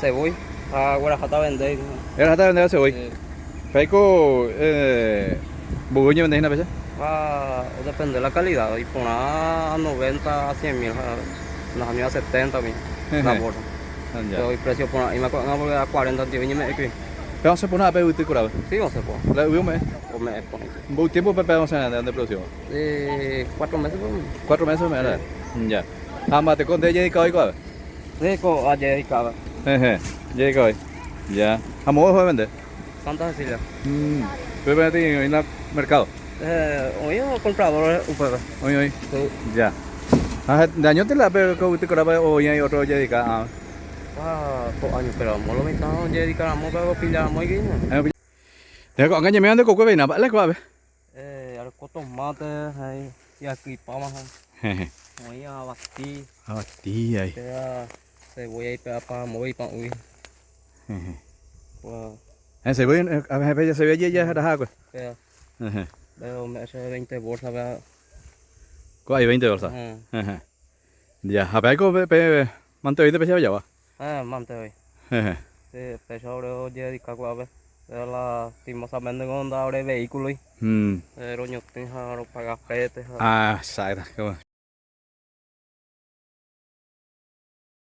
Sevói ha gueraháta vendéi. Gueraháta vendéi sevói. Péiko mboy oñevende hína péicha? Ha odepende la calidad, iporã a 90 a 100 mil ha nahániri a 70 mil la bolsa. Pero iprecio porã'íma ko'ág̃a porque a 40 nte oñeme'ẽ kuri. Pe osẽ porã pe yvyty korápe? Sí, osẽ porã. La yvy ome'ẽ? Ome'ẽ porãite. Mboy tiempo pe osẽ nde producción? 4 meses por lo menos. 4 meses ome'ẽ ra'e. Ya. Ha mba'eteko nde ejedika voi ko'ápe? Che ko ajedikava. Hehe, ejedika voi. Ya. Ha moõ oho evende? Santa Cecilia. Mm. Upépe peteĩ oĩ la mercado. Eh, oĩ comprador upépe. Oĩ, oĩ. Sí. Ya. Ha nde añónte la pe ko yvyty korápe oĩ ahí otro ojedika ãva. Ah, ko año pero amo lo mitã ojedika ramo pe opilla ramo igui. Nde ko'ág̃a ñaime nde kokue veina mba'e la ko'ápe. Eh, areko tomate, ahí, hi'akyipáma ha. Hehe. Oĩ avati. Avati ahí. Péva cebolla ipe'apa móvil pa'ũgui. Hehe. Kua. Eh, cebolla, a ver, pe cebolla jeja raha akue. Péva. Hehe. Péva ome'ẽ chéve 20 bolsa péva. Kua ahí 20 bolsa. Hehe. Hehe. Ya, ha péiko pe, pe mante oĩte péicha pejagua. Eh, mante oĩ. Hehe. Sí, péicha ore ojededika ko'ápe. Péva lastimosamente ko nda ore vehículoi. Mm. Roñotỹ ha ropaga flete ha. Ah, exacto.